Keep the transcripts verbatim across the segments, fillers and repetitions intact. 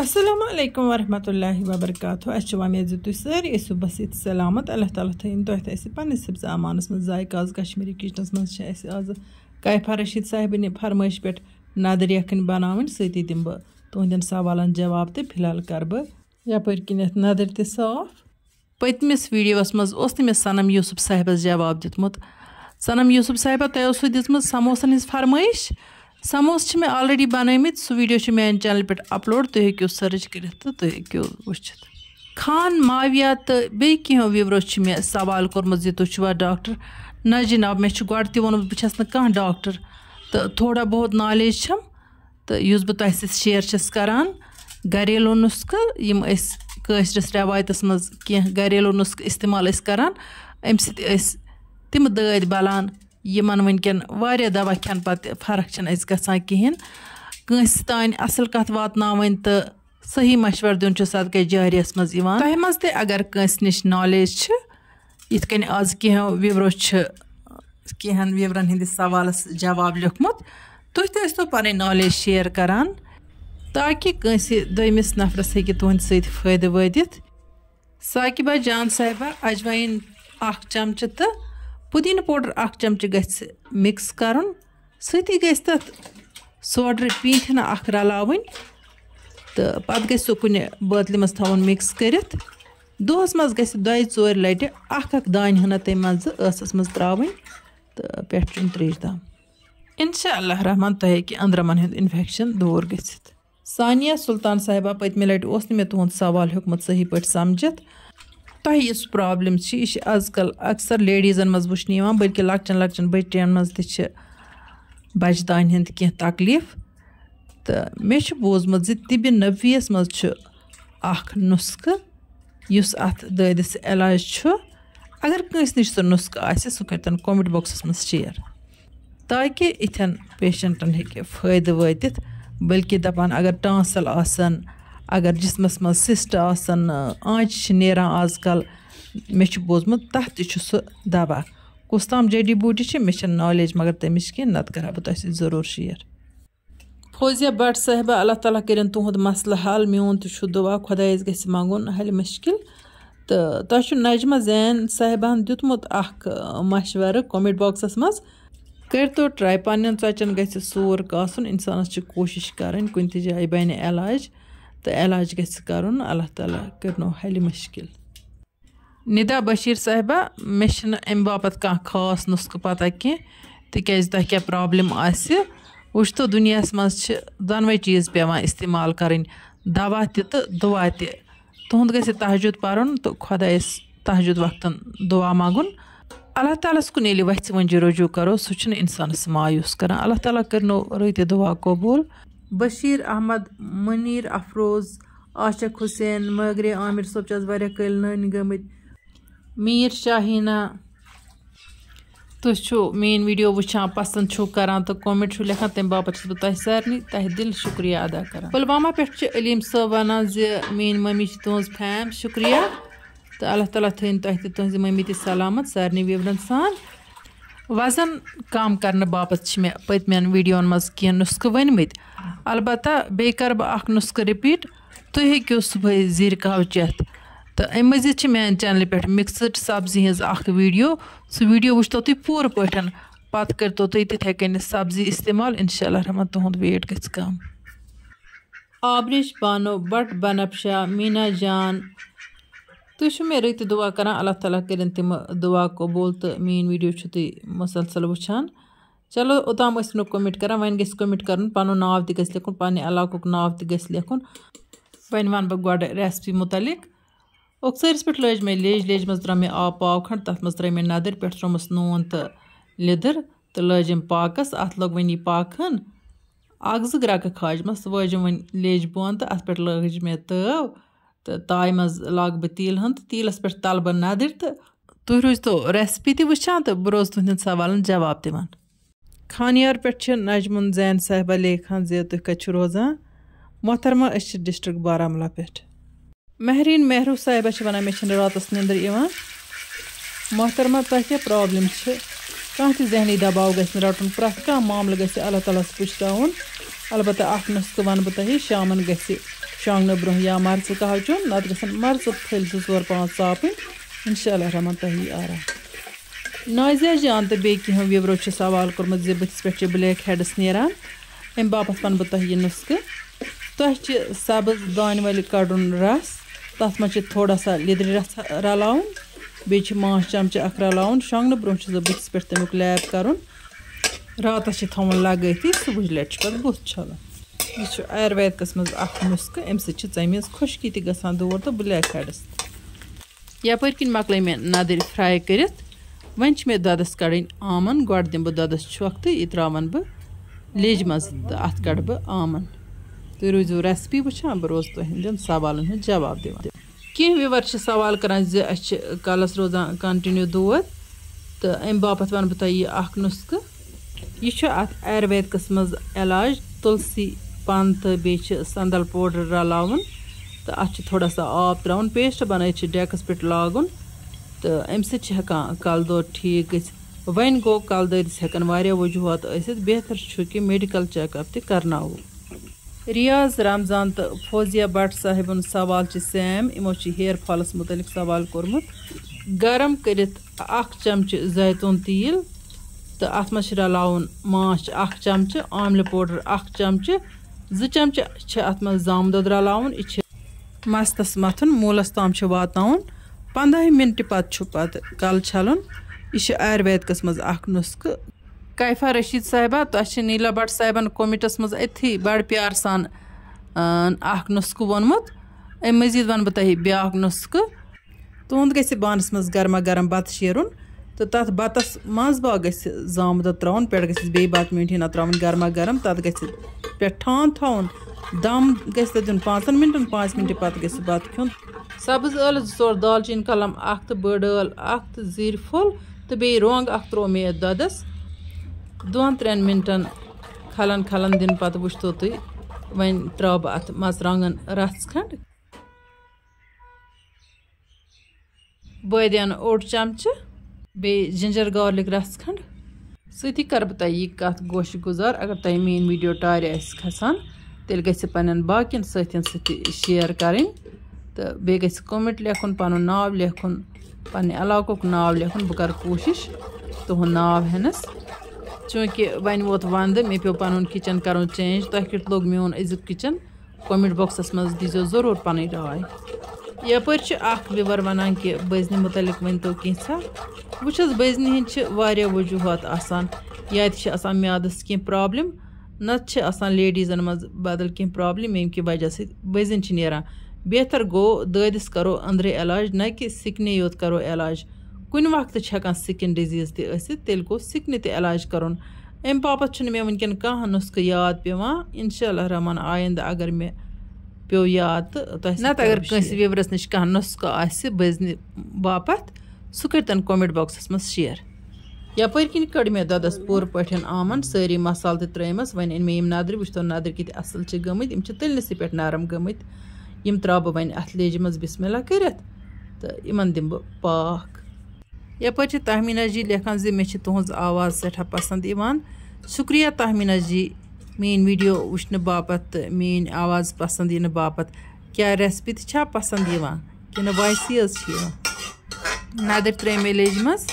السلام علیکم ورحمۃ اللہ وبرکاتہ۔ اَسہِ چھِ وۄمید زِ تُہۍ سٲری ٲسِو بس یِتھ سلامت۔ اللہ تعالیٰ تھٲیِن تۄہہِ تہٕ اَسہِ پننِس حفظ امانس منٛز۔ ذایقہ آز کشمیٖری کچنس منٛز چھِ اَسہِ آز کیفہ رشید صاحبٕنہِ فرمٲیش پٮ۪ٹھ ندٕر یکھٕنۍ بناوٕنۍ۔ سۭتی دِمہٕ بہٕ تُہنٛدٮ۪ن سوالن جواب تہٕ فی الحال کرٕ بہٕ یپٲرۍ کِنیتھ ندٕر تہِ صاف۔ پٔتمِس ویڈیوَس منٛز اوس نہٕ مےٚ صنم یوسف صاحبَس جواب دیُتمُت۔ صنم یوسف صاحبہ، تۄہہِ اوسوٕ دِژمٕژ سموسن ہٕنٛز فرمٲیش۔ سموسہٕ چھِ مےٚ already بنٲومٕتۍ، سُہ ویڈیو چھُ میانہِ channel پٮ۪ٹھ upload، تُہۍ ہیٚکِو search کٔرِتھ تہٕ تُہۍ ہیٚکِو وٕچھِتھ۔ خان معاویہ تہٕ بیٚیہِ کینٛہہ viewers چھِ مےٚ سوال کوٚرمُت زِ تُہۍ چھِوا ڈاکٹر؟ نہ جناب، مےٚ چھُ گۄڈٕ تہِ ووٚنمُت بہٕ چھَس نہٕ کانٛہہ ڈاکٹر، تہٕ تھوڑا بہت knowledge چھَم۔ تہٕ یُس بہٕ تۄہہِ سۭتۍ share چھَس کران، گریلو نُسخہٕ، یِم أسۍ کٲشرِس رٮ۪وایتَس منٛز کینٛہہ گریلو نُسخہٕ استعمال أسۍ کران، اَمہِ سۭتۍ أسۍ تِم دٲدۍ بَلان، یِمَن وٕنکٮ۪ن واریاہ دوا کھٮ۪نہٕ پَتہٕ فرق چھَنہٕ اَسہِ گژھان کِہیٖنۍ۔ کٲنٛسہِ تام اَصٕل کَتھ واتناوٕنۍ تہٕ صحیح مشورٕ دیُن چھُ صدقے جاریَس منٛز یِوان۔ تۄہہِ منٛز تہِ اگر کٲنٛسہِ نِش knowledge چھِ، یِتھ کٔنۍ آز کینٛہہ viewers چھِ کینٛہَن viewers ہٕنٛدِس سوالَس جواب لیوٚکھمُت، تُہۍ تہِ ٲسۍتو پَنٕنۍ knowledge share کران، تاکہِ کٲنٛسہِ دوٚیمِس نفرَس ہیٚکہِ تُہٕنٛدِ سۭتۍ فٲیدٕ وٲتِتھ۔ ثاقبہ جان صاحبہ، اجوایِن اَکھ چمچہٕ تہٕ پُدیٖنہٕ powder اَکھ چمچہٕ گژھِ mix کرُن، سۭتی گژھِ تَتھ سوڈرِ پیٖنتہِ ہنا اَکھ رلاوٕنۍ تہٕ پَتہٕ گژھِ سُہ کُنہِ بٲتلہِ منٛز تھاوُن mix کٔرِتھ۔ دۄہَس منٛز گژھِ دۄیہِ ژورِ لَٹہِ اَکھ اَکھ دانہِ ہنا تَمہِ منٛزٕ ٲسَس منٛز ترٛاوٕنۍ تہٕ پٮ۪ٹھٕ چیوٚن ترٛیش دام۔ انشاء اللہ رحمان، تۄہہِ ہیٚکہِ أنٛدرَمَن ہُنٛد infection دوٗر گٔژھِتھ۔ ثانیہ سلطان صاحبہ، پٔتمہِ لَٹہِ اوس نہٕ مےٚ تُہُنٛد سوال ہیوٚکمُت صحیح پٲٹھۍ سمجھِتھ۔ تۄہہِ یُس problem چھِ، یہِ چھِ آز کل اکثر ladiesن منٛز وٕچھنہٕ یِوان، بلکہِ لۄکچن لۄکچن بٔچین منٛز تہِ چھِ بچہٕ دانہِ ہٕنٛدۍ کینٛہہ تکلیٖف۔ تہٕ مےٚ چھُ بوٗزمُت زِ طبِ نبویَس منٛز چھُ اکھ نُسخہٕ، یُس اَتھ دٲدِس علاج چھُ۔ اگر کٲنٛسہِ نِش سُہ نُسخہٕ آسہِ، سُہ کٔرۍتن comment boxس منٛز share، تاکہِ یِتھٮ۪ن patientن ہیٚکہِ فٲیدٕ وٲتِتھ۔ بلکہِ دَپان، اگر tonsil آسن، اگر جسمس منٛز cyst آسن، آنچہِ چھِ نیران آز کل، مےٚ چھُ بوٗزمُت تَتھ تہِ چھُ سُہ دوا۔ کُس تام جڑی بوٗٹی چھِ، مےٚ چھَنہٕ knowledge مگر تَمِچ کینٛہہ، نتہٕ کَرٕ ہا بہٕ تۄہہِ سۭتۍ ضروٗر share۔ فوزیہ بٹ صٲحبہ، اللہ تعالیٰ کٔرِن تُہُنٛد مسلہٕ حل، میون تہِ چھُ دُعا، خۄدایَس گژھِ منٛگُن حل مُشکِل۔ تہٕ تۄہہِ چھُ نجمہ زین صاحبہ ہن دیُتمُت اکھ، آ، مشورٕ comment boxس منٛز۔ کٔرۍتو try، پننٮ۪ن ژۄچٮ۪ن گژھِ سوٗر کاسُن، انسانس چھِ کوٗشِش کرٕنۍ کُنہِ تہِ جایہِ بنہِ علاج، تہٕ علاج گژھِ کرُن، اللہ تعالیٰ کٔرنو حل مُشکِل۔ ندا بشیر صاحبہ، مےٚ چھُنہٕ اَمہِ باپتھ کانٛہہ خاص نُسخہٕ پتہ کینٛہہ، تِکیازِ تۄہہِ کیٛاہ problem آسہِ۔ وٕچھتو، دُنیاہَس منٛز چھِ دۄنوَے چیٖز پٮ۪وان استعمال کَرٕنۍ، دوا تہِ تہٕ دُعا تہِ۔ تُہُنٛد گژھِ تہجد پَرُن تہٕ خۄدایَس تہجد وقتن دُعا منٛگُن۔ اللہ تعالیٰ ہَس کُن ییٚلہِ وَژھِ وٲنٛجہِ رجوع کَرو، سُہ چھُنہٕ اِنسانَس مایوٗس کَران۔ اللہ تعالیٰ کٔرنو رٕتہِ دُعا قبوٗل۔ بشیر احمد، منیر افروز، عاشق حسین، مٲگرے عامر صٲب چھِ آز واریاہ کٲلۍ نٔنۍ گٔمٕتۍ۔ میٖر شاہیٖنہ، تُہۍ چھِو میٲنۍ video وٕچھان، پسنٛد چھِو کران تہٕ comment چھِو لیکھان، تَمہِ باپتھ چھَس بہٕ تۄہہِ سارنٕے تہہِ دِل شُکریہ ادا کران۔ پلوامہ پٮ۪ٹھ چھِ علیم صٲب وَنان زِ میٲنۍ مٔمی چھِ تُہٕنٛز fan، شُکریہ۔ تہٕ اللہ تعالیٰ تھٲیِن تۄہہِ تہٕ تُہٕنٛزِ مٔمی تہِ سلامت، سارنٕے viewerن سان۔ وزن کم کرنہٕ باپتھ چھِ مےٚ پٔتمٮ۪ن videoن منٛز کینٛہہ نُسخہٕ ؤنۍمٕتۍ، البتہ بیٚیہِ کرٕ بہٕ اکھ نُسخہٕ repeat۔ تُہۍ ہیٚکِو صُبحٲے زِرۍ قہوٕ چٮ۪تھ۔ تہٕ اَمہِ مٔزیٖد چھِ میٛانہِ channelہِ پٮ۪ٹھ mixed سبزی ہٕنٛز اکھ video۔ سُہ video وٕچھتو تُہۍ پوٗرٕ پٲٹھۍ۔ پتہٕ کٔرۍتو تُہۍ تِتھَے کٔنۍ سبزی استعمال۔ انشاءاللہ رحمان، تُہُنٛد weight گژھِ کم۔ آبریش بانو، بٹ بنفشہ، مینا جان، تُہۍ چھِو مےٚ رٕتۍ دُعا کران، اللہ تعالیٰ کٔرِن تِم دُعا قبوٗل تہٕ میٛٲنۍ video چھِو تُہۍ مسلسل وٕچھان۔ چلو، اوٚتام ٲسِو نہٕ comment کران، وۄنۍ گژھِ comment کرُن، پنُن ناو تہِ گژھِ لیکھُن، پننہِ علاقُک ناو تہِ گژھِ لیکھُن۔ وۄنۍ وَنہٕ بہٕ گۄڈٕ recipe مُتعلِق۔ اوٚکژٲرِس پٮ۪ٹھ لٲج مےٚ لیٚج، لیٚجہِ منٛز ترٛٲو مےٚ آب پاو کھنٛڈ، تَتھ منٛز ترٛٲے مےٚ نَدٕرۍ، پٮ۪ٹھ ترٛوومَس نوٗن تہٕ لیٚدٕر تہٕ لٲجِم پاکَس۔ اَتھ لوٚگ وۄنۍ یہِ پاکہٕ ہن اَکھ زٕ گرٛکہٕ کھاج مَس، وٲجِم وۄنۍ لیٚج بۄن تہٕ اَتھ پٮ۪ٹھ لٲج مےٚ تٲو تہٕ تایہِ منٛز لاگہٕ بہٕ تیٖل ہن تہٕ تیٖلَس پٮ۪ٹھ تَلہٕ بہٕ نَدٕرۍ تہٕ تُہۍ روٗزتو recipe تہِ وٕچھان تہٕ بہٕ روزٕ تُہٕنٛدٮ۪ن سوالَن جواب دِوان۔ خانیار پٮ۪ٹھ چھِ نجمُن زین صاحبہ لیکھان زِ تُہۍ کَتہِ چھِو روزان؟ محترمہ، أسۍ چھِ district بارہمولہ پٮ۪ٹھ۔ مہریٖن مہروٗ صاحبہ چھِ وَنان، مےٚ چھِنہٕ راتَس نیٚنٛدٕر یِوان۔ محترمہ، تۄہہِ کیٛاہ problem چھِ؟ کانٛہہ تہِ ذہنی دباو گژھِ نہٕ رَٹُن، پرٛٮ۪تھ کانٛہہ معاملہٕ گژھِ اللہ تعالیٰ ہَس پُشراوُن۔ البتہ اَکھ نُسخہٕ وَنہٕ بہٕ تۄہہِ، شامَن گژھِ شۄنٛگنہٕ برٛونٛہہ یا مرژٕ قہوٕ چیوٚن، نتہٕ گژھن مرژٕ پھٔلۍ زٕ ژور پانٛژھ ژاپٕنۍ۔ انشاء اللہ رحمان تۄہہِ یی آرام۔ نازیہ جان تہٕ بیٚیہِ کینٛہہ viewers چھِ سوال کوٚرمُت زِ بٕتھِس پٮ۪ٹھ چھِ black heads نیران، امہِ باپتھ ونہٕ بہٕ تۄہہِ یہِ نُسخہٕ۔ تۄہہِ چھِ سبٕز دانہِ ولہِ کڑُن رس، تتھ منٛز چھِ تھوڑا سا لیٚدرِ رس رلاوُن، بیٚیہِ چھِ ماچھ چمچہٕ اکھ رلاوُن۔ شۄنٛگنہٕ برٛونٛہہ چھُ زٕ بٕتھِس پٮ۪ٹھ تمیُک لیپ کرُن۔ راتس چھِ تھاوُن لگٲیتھٕے، صبحٕچ لٹہِ چھِ پتہٕ بُتھ چھلُن۔ یہِ چھُ آیُرویدکس منٛز اکھ نُسخہٕ، امہِ سۭتۍ چھِ ژمہِ ہٕنٛز خۄشکی تہِ گژھان دوٗر تہٕ black heads تہِ۔ یپٲرۍ کِنۍ مۄکلٲے مےٚ ندٕرۍ fry کٔرِتھ۔ وۄنۍ چھِ مےٚ دۄدس کڑٕنۍ آمن۔ گۄڈٕ دِمہٕ بہٕ دۄدس چھۄکھ تہٕ یہِ تراون بہٕ لیٚجہِ منٛز تہٕ اتھ کڑٕ بہٕ آمن۔ تُہۍ روٗزِو recipe وٕچھان، بہٕ روزٕ تُہنٛدٮ۪ن سوالن ہُنٛد جواب دِوان۔ کینٛہہ viewers چھِ سوال کران زِ اسہِ چھِ کلس روزان continue دود، تہٕ امہِ باپتھ ونہٕ بہٕ تۄہہِ یہِ اکھ نُسخہٕ۔ یہِ چھُ اتھ آیُرویدکس منٛز علاج، تُلسی پن تہٕ بیٚیہِ چھِ سندل powder رلاوُن تہٕ اتھ چھُ تھوڑا سا آب تراوُن، paste بنٲیِتھ چھِ ڈیکس پٮ۪ٹھ لاگُن تہٕ امہِ سۭتۍ چھِ ہٮ۪کان کلہٕ دود ٹھیٖک گٔژھِتھ۔ وۄنۍ گوٚو، کلہٕ دٲدِس ہٮ۪کن واریاہ وجوہات ٲسِتھ، بہتر چھُ کہِ medical check up تہِ کرناوو۔ ریاض رمضان تہٕ فوزیہ بٹ صاحبُن سوال چھِ same، یِمو چھِ hair fallس مُتعلق سوال کوٚرمُت۔ گرم کٔرِتھ اکھ چمچہٕ زیتون تیٖل تہٕ اتھ منٛز چھِ رلاوُن ماچھ اکھ چمچہٕ، آملہٕ powder اکھ چمچہٕ، زٕ چمچہٕ چھِ اتھ منٛز زامہٕ دۄد رلاوُن۔ یہِ چھِ مستس متھُن، موٗلس تام چھُ واتناوُن۔ پنداہہِ منٹہِ پتہٕ چھُ پتہٕ کلہٕ چھلُن۔ یہِ چھُ آیُرویدکس منٛز اکھ نُسخہٕ۔ کیفہ رشید صاحبہ، تۄہہِ چھِ نیلا بٹ صاحبن commentس منٛز أتھی بڑٕ پیار سان، آ، اکھ نُسخہٕ ووٚنمُت۔ امہِ مزید ونہٕ بہٕ تۄہہِ بیاکھ نُسخہٕ۔ تُہُنٛد گژھِ بانَس منٛز گرما گرم بَتہٕ شیرُن تہٕ تَتھ بَتَس منٛز باگ گژھِ زامہٕ دۄد ترٛاوُن، پٮ۪ٹھ گژھٮ۪س بیٚیہِ بَتہٕ میوٚنٛڈ ہنا ترٛاوُن گرما گرم، تَتھ گژھِ پٮ۪ٹھ ٹھانٛڈ تھاوُن، دَم گژھِ تَتھ دیُن پانٛژَن مِنٹَن، پانٛژِ مِنٹہِ پَتہٕ گژھِ بَتہٕ کھیوٚن۔ سبٕز ٲلہٕ زٕ ژور، دالچیٖن کلم اَکھ تہٕ بٔڑ ٲل اَکھ تہٕ زِرۍ پھوٚل تہٕ بیٚیہِ رۄنٛگ اَکھ ترٛوو مےٚ یَتھ دۄدَس۔ دۄن ترٛٮ۪ن مِنٹَن کھلَن کھلَن دِنہٕ پَتہٕ وٕچھتو تُہۍ، وۄنۍ ترٛاوٕ بہٕ اَتھ مَرژٕوانٛگَن رَژھ کھنٛڈ۔ بٲدیان اوٚڑ چمچہٕ، بیٚیہِ ginger garlic رَژھ کھنٛڈ۔ سۭتی کَرٕ بہٕ تۄہہِ یہِ کَتھ گوشہِ گُزار، اگر تۄہہِ میٛٲنۍ video ٹارِ آسہِ کھسان، تیٚلہِ گژھِ پنٛنٮ۪ن باقیَن سٲتھٮ۪ن سۭتۍ تہِ share کَرٕنۍ، تہٕ بیٚیہِ گژھِ comment لیکھُن، پَنُن ناو لیکھُن، پنٛنہِ علاقُک ناو لیکھُن۔ بہٕ کَرٕ کوٗشِش تُہُنٛد ناو ہٮ۪نَس، چوٗنٛکہِ وۄنۍ ووت وَنٛدٕ، مےٚ پیوٚو پَنُن kitchen کَرُن change۔ تۄہہِ کیُتھ لوٚگ میون أزیُک kitchen؟ Comment boxس منٛز دیٖزیو ضروٗر پنٕنۍ راے۔ یپٲرۍ چھِ اکھ viewer ونان کہِ بٔزنہِ متعلق ؤنۍ تو کینٛژھا۔ وٕچھ حظ، بٔزنہِ ہٕنٛدۍ چھِ واریاہ وجوہات آسان۔ یا تہِ چھِ آسان میادس کینٛہہ problem، نتہٕ چھِ آسان ladiesن منٛز بدل کینٛہہ problem، ییٚمہِ کہِ وجہ سۭتۍ بٔزنۍ چھِ نیران۔ بہتر گوٚو دٲدِس کرو أنٛدرٕ علاج، نہ کہِ سِکنہِ یوت کرو علاج۔ کُنہِ وقتہٕ چھِ ہٮ۪کان skin disease تہِ ٲسِتھ، تیٚلہِ گوٚو سِکنہِ تہِ علاج کرُن۔ امہِ باپتھ چھُنہٕ مےٚ وٕنکٮ۪ن کانٛہہ نُسخہٕ یاد پٮ۪وان۔ انشاء اللہ رحمان، آیندٕ اگر مےٚ پیوٚو یاد تہٕ تۄہہِ سۭتۍ نتہٕ اگر کرٕ بہٕ کٲنٛسہِ share۔ Viewerس نِش کانٛہہ نُسخہٕ آسہِ بٔزنہِ باپتھ، سُہ کٔرۍتن comment boxس منٛز share۔ یپٲرۍ کِنۍ کٔڑ مےٚ دۄدس پوٗرٕ پٲٹھۍ آمن، سٲری مسالہٕ تہِ ترٲیمس۔ وۄنۍ أنۍ مےٚ یِم ندرِ، وٕچھتو ندرِ کِتھ اصل چھِ گٔمٕتۍ، یِم چھِ تٔلنِسٕے پٮ۪ٹھ نرم گٔمٕتۍ۔ یِم ترٛاوٕ بہٕ وۄنۍ اتھ لیجہِ منٛز بسم اللہ کٔرِتھ تہٕ یِمن دِمہٕ بہٕ پاکھ۔ یپٲرۍ چھِ تہمیٖنہ جی لیکھان زِ مےٚ چھِ تُہٕنٛز آواز سٮ۪ٹھاہ پسنٛد یِوان۔ شُکریہ تہمیٖنہ جی، میٛٲنۍ video وٕچھنہٕ باپتھ تہٕ میٛٲنۍ آواز پسنٛد یِنہٕ باپتھ۔ کیٛاہ recipe تہِ چھا پسنٛد یِوان کِنہٕ voiceٕے یٲژ چھِ یِوان؟ ندٕرۍ ترٛٲے مےٚ لیٚجہِ منٛز،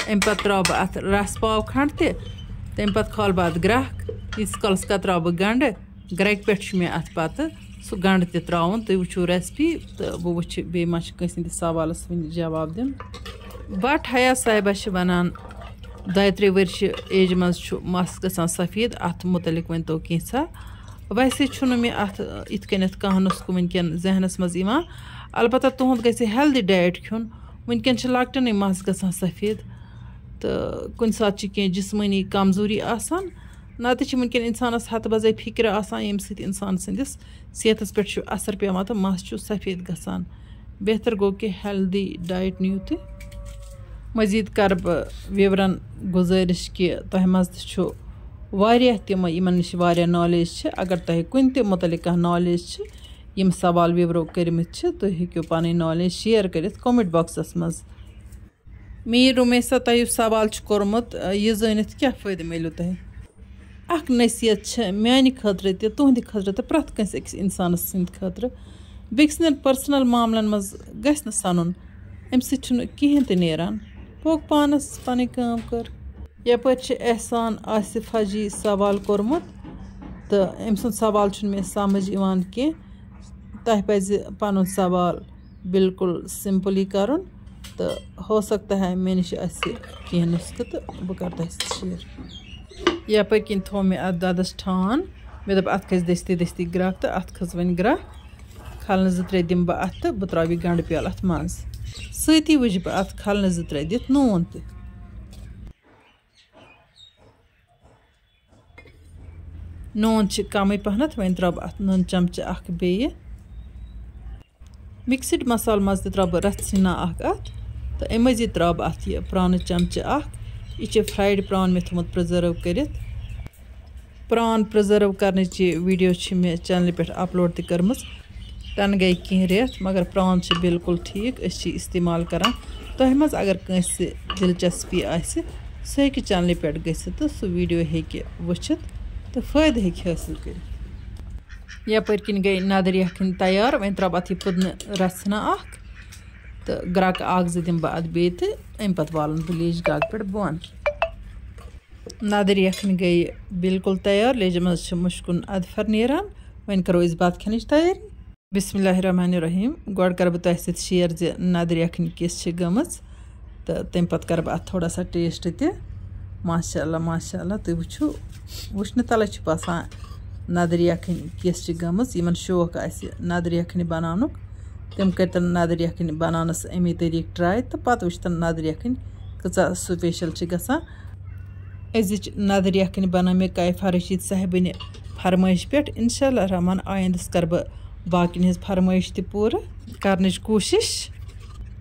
اَمہِ پتہٕ ترٛاوٕ بہٕ اَتھ رس پاو کھنٛڈ تہِ، تَمہِ پتہٕ کھالہٕ بہٕ اَتھ گرٛکھ، ییٖتِس کالس کتراوٕ بہٕ گنٛڈٕ۔ گرٛکہِ پٮ۪ٹھ چھُ مےٚ اَتھ پتہٕ سُہ گنٛڈٕ تہِ ترٛاوُن۔ تُہۍ وٕچھِو recipe تہٕ بہٕ وٕچھِ بیٚیہِ ما چھِ کٲنٛسہِ ہٕنٛدِس سوالس وٕنہِ جواب دیُن۔ بٹ حیا صاحبہ چھِ ونان، دۄیہِ ترٛےٚ ؤرۍ چھِ ایجہِ منٛز چھُ مس گژھان سفید، اتھ متعلق ؤنۍ تو کینٛژھا۔ ویسے چھُنہٕ مےٚ اتھ یِتھ کٔنٮ۪تھ کانٛہہ نُسخہٕ وٕنکٮ۪ن ذہنس منٛز یِوان، البتہ تُہُنٛد گژھِ healthy diet کھیوٚن۔ وٕنکٮ۪ن چھِ لۄکٹٮ۪نٕے مس گژھان سفید تہٕ کُنہِ ساتہٕ چھِ کینٛہہ جسمٲنی کمزوری آسان، نتہٕ چھِ وٕنکٮ۪ن انسانس ہتہٕ بزے فکرِ آسان، ییٚمہِ سۭتۍ انسان سٕنٛدِس صحتس پٮ۪ٹھ چھُ اثر پٮ۪وان تہٕ مس چھُ سفید گژھان۔ بہتر گوٚو کہِ healthy diet نِیِو تُہۍ۔ مزید کرٕ بہٕ viewerن گزٲرِش کہِ تۄہہِ منٛز تہِ چھُ واریاہ تِم، یِمن نِش واریاہ knowledge چھِ۔ اگر تۄہہِ کُنہِ تہِ متعلق کانٛہہ knowledge چھِ، یِم سوال viewerو کٔرمٕتۍ چھِ، تُہۍ ہیٚکِو پنٕنۍ knowledge share کٔرِتھ comment boxس منٛز۔ میٖر رُمیسا، تۄہہِ یُس سوال چھُ کوٚرمُت، یہِ زٲنِتھ کیٛاہ فٲیدٕ میلیو تۄہہِ؟ اکھ نصیحت چھِ میانہِ خٲطرٕ تہِ، تُہنٛدِ خٲطرٕ تہِ، پرٛٮ۪تھ کٲنٛسہِ أکِس اِنسانَس سٕنٛدِ خٲطرٕ۔ بیٚکہِ سٕنٛدٮ۪ن پٔرسٕنَل معاملَن منٛز گژھِ نہٕ سَنُن، اَمہِ سۭتۍ چھُنہٕ کِہیٖنۍ تہِ نیران۔ پوٚک پانَس پَنٕنۍ کٲم کٔر۔ یَپٲرۍ چھِ احسان آصف حجی سوال کوٚرمُت، تہٕ أمۍ سُنٛد سوال چھُنہٕ مےٚ سَمٕجھ یِوان کینٛہہ۔ تۄہہِ پَزِ پَنُن سوال بالکل سمپلی کرُن، تہٕ ہو سکتا ہے مےٚ نِش آسہِ کینٛہہ نُسخہٕ تہٕ بہٕ کرٕ تۄہہِ سۭتۍ شیئر۔ یپٲرۍ کِنۍ تھوٚو مےٚ اتھ دۄدس ٹھان، مےٚ دوٚپ اتھ کھسہِ دٔستی دٔستی گرٛکھ، تہٕ اتھ کھٔژ وۄنۍ گرٛکھ۔ کھلنہٕ زٕ ترٛےٚ دِمہٕ بہٕ اتھ تہٕ بہٕ ترٛاوٕ یہِ گنٛڈٕ پیالہٕ اتھ منٛز۔ سۭتی وٕچھٕ بہٕ اتھ کھلنہٕ زٕ ترٛےٚ دِتھ نوٗن تہِ۔ نوٗن چھِ کمٕے پہنتھ، وۄنۍ ترٛاوٕ بہٕ اتھ نُن چمچہٕ اکھ بیٚیہِ۔ مِکسٕڈ مسالہٕ منٛز تہِ ترٛاوٕ بہٕ رژھ ہنا اکھ اتھ، تہٕ امہِ مٔزیٖد ترٛاوٕ بہٕ اتھ یہِ پرٛانہٕ چمچہٕ اکھ۔ یہِ چھِ فرٛایڈ پرٛان مےٚ تھوٚمُت پرٛزٔرٕو کٔرِتھ۔ پرٛان پرٛزٔرٕو کرنٕچ یہِ ویٖڈیو چھِ مےٚ چینلہِ پٮ۪ٹھ اپلوڈ تہِ کٔرمٕژ۔ تَنہٕ گٔے کینٛہہ رٮ۪تھ، مگر پرٛان چھِ بالکل ٹھیٖک، أسۍ چھِ استعمال کران۔ تۄہہِ منٛز اگر کٲنٛسہِ دلچسپی آسہِ، سُہ ہیٚکہِ چینلہِ پٮ۪ٹھ گٔژھِتھ تہٕ سُہ ویٖڈیو ہیٚکہِ وٕچھِتھ تہٕ فٲیدٕ ہیٚکہِ حٲصِل کٔرِتھ۔ یپٲرۍ کِنۍ گٔے ندٕر یکھٕنۍ تیار۔ وۄنۍ ترٛاوٕ بہٕ اتھ یہِ پُدنہٕ رژھنہٕ اکھ تہٕ گرٛکہٕ اکھ زٕ دِمہٕ بہٕ اتھ بیٚیہِ، تہٕ امہِ پتہٕ والن بہٕ لیجہِ گاگہٕ پٮ۪ٹھ بۄن۔ ندٕر یکھٕنۍ گٔے بالکل تیار۔ لیجہِ منٛز چھِ مُشکُن ادفر نیران۔ وۄنۍ کرو أسۍ بتہٕ کھٮ۪نٕچ تیٲری۔ بسم اللہ الرحمن الرحیم۔ گۄڈٕ کرٕ بہٕ تۄہہِ سۭتۍ شیئر زِ ندٕر یکھٕنۍ کِژھ چھِ گٔمٕژ، تہٕ تمہِ پتہٕ کرٕ بہٕ اتھ تھوڑا سا ٹیسٹ تہِ۔ ماشاء اللہ، ماشاء اللہ، تُہۍ وٕچھِو، وٕچھنہٕ تلے چھُ باسان ندٕر یکھٕنۍ کِژھ چھِ گٔمٕژ۔ یِمن شوق آسہِ ندٕر یکھٕنۍ بناونُک، تِم کٔرۍتن ندٕر یکھٕنۍ بناونس امی طریقہٕ ٹراے، تہٕ پتہٕ وٕچھتن ندٕر یکھٕنۍ کۭژاہ سپیشل چھِ گژھان۔ أزِچ ندٕر یکھٕنۍ بنٲو مےٚ کیفہ رشید صاحبٕنہِ فرمٲیش پٮ۪ٹھ۔ انشاء اللہ الرحمن، آیندس کرٕ بہٕ باقین ہٕنٛز فرمٲیش تہِ پوٗرٕ کرنٕچ کوٗشش۔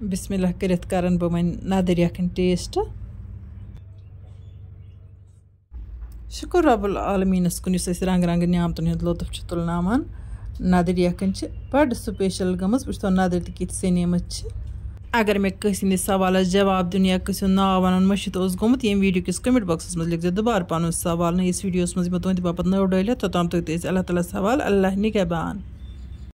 بسم اللہ کٔرِتھ کرن بہٕ وۄنۍ ندٕر یکھٕنۍ ٹیسٹ۔ شُکُر رب العالمیٖنَس کُن، یُس اَسہِ رنٛگ رنٛگہٕ نعمتَن ہُنٛد لطف چھُ تُلناوان۔ ندٕر یکھٕنۍ چھِ بڑٕ سپیشل گٔمٕژ۔ وٕچھتو ندٕر تہِ کِتھ سیٚنیمٕژ چھِ۔ اگر مےٚ کٲنٛسہِ ہٕنٛدِس سوالس جواب دیُن یا کٲنٛسہِ ہُنٛد ناو وَنُن مٔشِتھ اوس گوٚمُت، ییٚمہِ ویٖڈیو کِس comment boxس منٛز لیکھزیو دُبارٕ پنُن سوال۔ نٔیِس ویٖڈیوَس منٛز یِمو تُہنٛدِ باپتھ نٔو ڈٲلِتھ، توٚتام تھٲیِو تُہۍ أسۍ اللہ تعالیٰ ہَس حوالہٕ۔ اللہ نگہبان۔